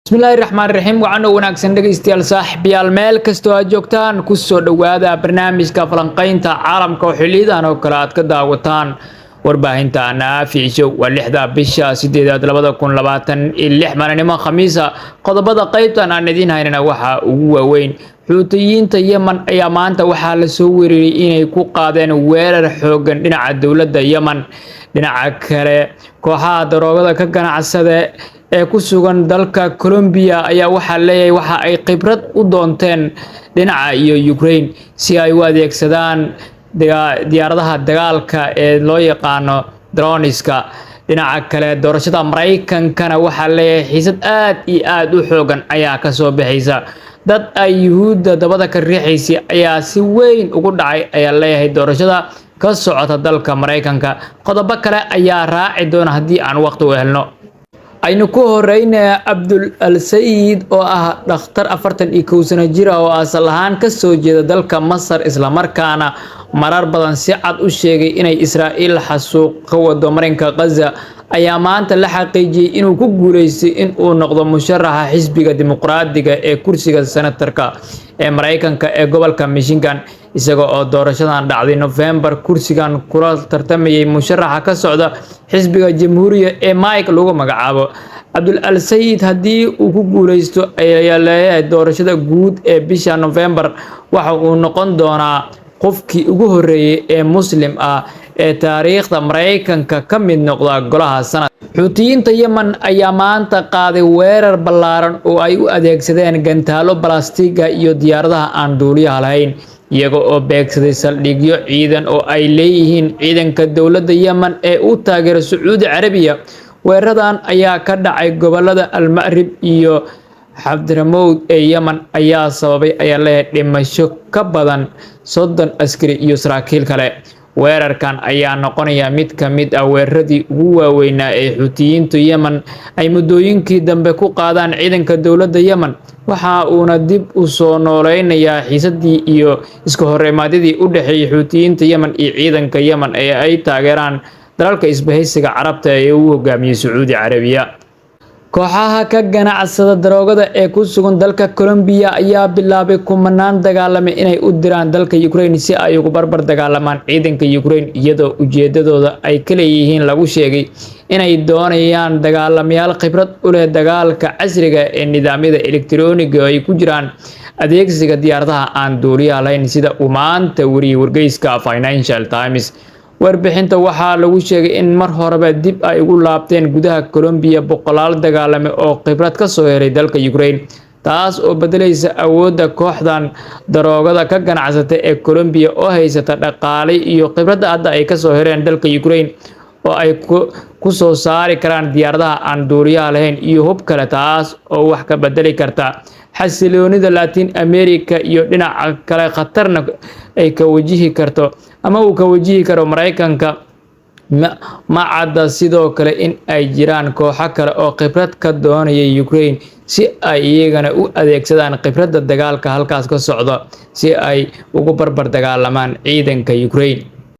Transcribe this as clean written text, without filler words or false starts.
Bismillaahi raxmaan raxiim. Wacan oo wanaagsan, dhegaystayaal, saaxiibayaal, meel kastoo aad joogtaan, kusoo dhowaada barnaamijka falanqaynta caalamka oo xiliyadan oo kale aad ka daawataan warbaahinta Naafic Show. Waa 6-da bisha 8-aad 2026, maalinimo Khamiisa. Qodobada qaybtan aan idiin haynana waxaa ugu waaweyn: Xuutiyiinta Yemen ayaa maanta waxaa lasoo weerariyay inay ku qaadeen weerar xoogan dhinaca dowladda Yemen. Dhinaca kale, kooxaha daroogada ka ganacsada ee ku sugan dalka Colombia ayaa waxaa leeyahay waxa ay khibrad u doonteen dhinaca iyo Ukraine si ay u adeegsadaan diyaaradaha dagaalka ee loo yaqaano droniska. Dhinaca kale, doorashada Maraykankana waxaa leeyahay xiisad aad iyo aad u xoogan ayaa kasoo baxaysa. Dad ay Yuhuudda dabada ka riixaysay ayaa si weyn ugu dhacay, ayaa leeyahay, doorashada ka socota dalka Maraykanka. Qodobo kale ayaa raaci doona haddii aan waqti u helno. Aynu ku horeynaya Abdul Al Sayid oo ah dhakhtar 41 sano jir ah oo asal ahaan kasoo jeeda dalka Masar, islamarkaana marar badan si cad u sheegay inay Israa'iil xasuuq ka wado marinka Khaza, ayaa maanta la xaqiijiyey inuu ku guuleystay in uu noqdo musharaxa xisbiga Dimuqraadiga ee kursiga senatarka ee Maraykanka ee gobolka Michigan, isaga oo doorashadan dhacday Nofembar kursigan kula tartamayay musharaxa ka socda xisbiga Jamhuuriga ee Mike lagu magacaabo. Cabdul Al Sayid haddii uu ku guuleysto, ayaa leeyahay, doorashada guud ee bisha Nofembar, waxa uu noqon doonaa qofkii ugu horreeyay ee Muslim ah ee taariikhda Maraykanka ka mid noqda golaha sanad. Xuutiyiinta Yemen ayaa maanta qaaday weerar ballaaran oo ay u adeegsadeen gantaalo balastiga iyo diyaaradaha aan duuliyaha lahayn, iyaga oo beegsaday saldhigyo ciidan oo ay leeyihiin ciidanka dowladda Yemen ee u taageera Sacuudi Carabiya. Weeraradan ayaa ka dhacay gobolada Almacrib iyo Xadramowd ee Yemen, ayaa sababay, ayaa leeyahay, dhimasho ka badan 30 askari iyo saraakiil kale. Weerarkan ayaa noqonaya mid ka mid ah weeraradii ugu waaweynaa ee Xuutiyiinta Yemen ay muddooyinkii dambe ku qaadaan ciidanka dowladda Yemen, waxa uuna dib u soo nooleynayaa xiisadii iyo iska horimaadyadii u dhexeeyay Xuutiyiinta Yemen iyo ciidanka Yemen ee ay taageeraan dalalka Isbahaysiga Carabta ee uu hogaamiyey Sacuudi Carabiya. Kooxaha ka ganacsada daroogada ee ku sugan dalka Colombia ayaa bilaabay kumanaan dagaalame inay u diraan dalka Ukraine si ay ugu barbar dagaalamaan ciidanka Ukraine, iyadoo ujeedadooda ay ka leeyihiin lagu sheegay inay doonayaan dagaalamayaal khibrad u leh dagaalka casriga ee nidaamyada elektarooniga oo ay ku jiraan adeegsiga diyaaradaha aan duuliyaha lahayn, sida uu maanta wariyay wargeyska Financial Times. Warbixinta waxaa lagu sheegay in mar horeba dib ay ugu laabteen gudaha Colombia boqolaal dagaalame oo khibrad ka soo helay dalka Ukraine, taas oo bedelaysa awoodda kooxdan daroogada ka ganacsata ee Colombia oo haysata dhaqaale iyo khibradda hadda ay kasoo heleen dalka Ukraine oo ay ku soo saari karaan diyaaradaha aan duuliyaha lahayn iyo hub kale, taas oo wax ka bedeli karta xasiloonida Latin America iyo dhinaca kale khatarna ay ka wajihi karto ama uu ka wajihi karo Maraykanka. Ma cadda sidoo kale in ay jiraan kooxo kale oo khibrad ka doonaya Ukraine si ay iyagana u adeegsadaan khibradda dagaalka halkaas ka socda si ay ugu barbar dagaalamaan ciidanka Ukraine.